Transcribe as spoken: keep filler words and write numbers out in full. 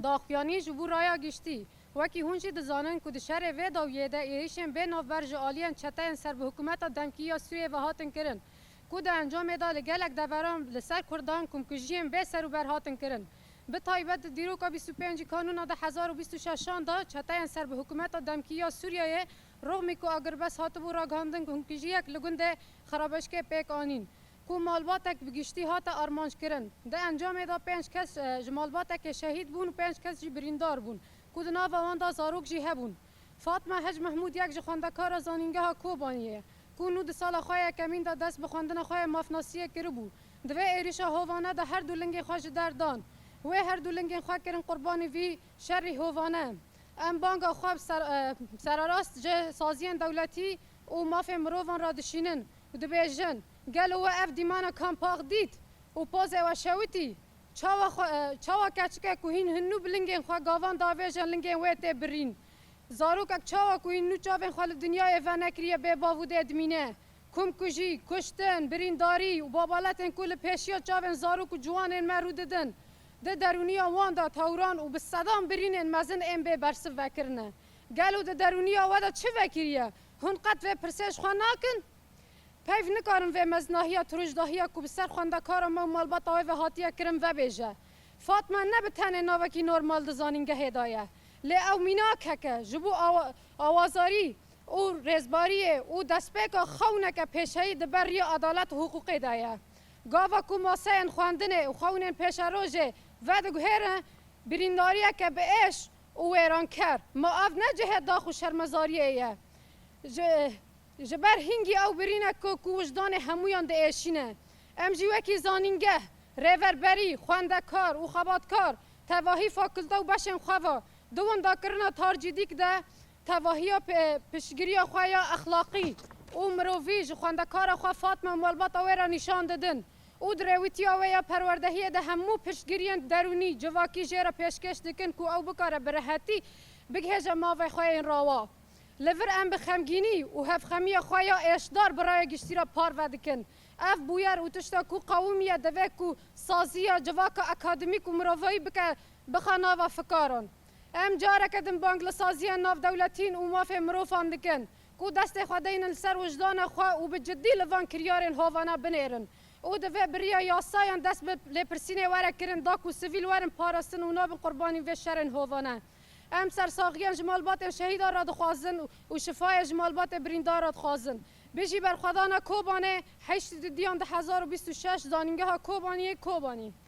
daxuyanî ji bo raya giştî. Wekî hûn jî dizanin ku di şerê vê dawiyê de êrîşên bê navber ji aliyên çeteyên ser bi hikûmeta demkî ya Sûriyê ve hatin kirin, ku di encamê de li gelek deveran li ser Kurdan komkujiyên bê serûber hatin kirin. Bi taybet di dîroka bîst û pêncî Kanûna du hezar û bîst û şeşan de çeteyên ser bi hikûmeta demkî ya Sûriyeyê rixmî ku agirbest hatibû ragihandin, komkujiyek li gundê Xirabeşkê pêk anîn, ku malbatek bi giştî hate armanckirin. Di encamê de pênc kes, e, ji malbatekê şehîd bûn û pênc kes jî birîndar bûn, ku di nava wan de zarok jî hebûn. Fatma Hec Mehmûd yek ji xwendekara Zanîngeha Kobaniyê, ku nû di sala xwe yekemîn de dest bi xwendina xwe ya mafnasiyê kiribû, di vê êrişa hovane de her du lingên xwe ji der dan. Wê her du lingên xwe kirin qurbanî vî şerî hovane. Em banga xwe bi ser-, e, sererast ji saziyên dewletî û mafên mirovan re dişînin û dibêjin, gelo we ev dîmana Kampax dît û pozê we şewitî? Çawa xwe, e, çawa keçike ku hîn hin nû bi lingên xwe gavan davêjin, lingên wê tê birîn? Zarokek çawa ku hîn nû çavên xwe li dinyayê venekiriye bê bav û dê dimîne? Komkujî, kuştin, birîndarî û babaletên ku li pêşiya çavên zarok û ciwanên me rû didin, di derûniya wan de tewran û bi sedan birînên mezin ên bê bersiv vekirine. Gelo di derûniya we de çi vekiriye? Hûn qet vê pirsê ji xwe nakin? Peyv nikarin vê mezinahiya tirûcdahiya ku bi ser xwendekara me û malbata wê ve hatiye kirin vebêje. Fatma ne bi tenê navekî normal di zanîngehê de ye, lê ew mînakeke ji bo awa-, awazarî û rêzbariyê û destpêka xewneke pêşeyî di ber riya edalet û hiqûqê de ye. Gava ku maseyên xwendinê û xewnên pêşerojê vediguhêrin birîndariyeke bi êş û wêranker, ma ev ne cihê dax û şermezariyê ye? Ji, ji ber hingî ew birînek ku, ku wijdanê hemûyan diêşîne. Em jî wekî zanîngeh, rêverberî, xwendekar û xebatkar, tevahî fakulte û beşên xwe ve di windakirina Tarcîdîk de tevahiya pe-, piştgiriya xwe ya exlaqî û mirovî ji xwendekara xwe Fatma û malbata wê re nîşan didin û di rêwîtiya wê ya perwerdehiyê de hemû piştgiriyên derûnî, civakî jê re pêşkêş dikin ku ew bikare bi rehetî bigihêje mavê xwe yên rawa. Li vir em bi xemgînî û hevxemiya xwe ya êşdar bi raya giştî re parve dikin. Ev bûyer û tişta ku qewimiye divê ku saziya civaka akademîk û mirovayî bike, bixe nava fikaran. Em careke din bang li saziyên navdewletîn û mafê mirovan dikin ku destê xwe deynin li ser wijdana xwe û bi cidî li van kiryarên hovana binêrin û divê bi riya yasayan dest bi lêpirsînê were kirin da ku sivîl werin parastin û nabin qurbanî vê şerên hovane. Em sersaxiyan ji malbatên şehîdan re dixwazin û şifayê ji malbatê birîndar re dixwazin. Bijî berxwedana Kobanê, heştê didiyan du hezar û bîst û şeş, Zanîngeha Kobaniyê, Kobanî.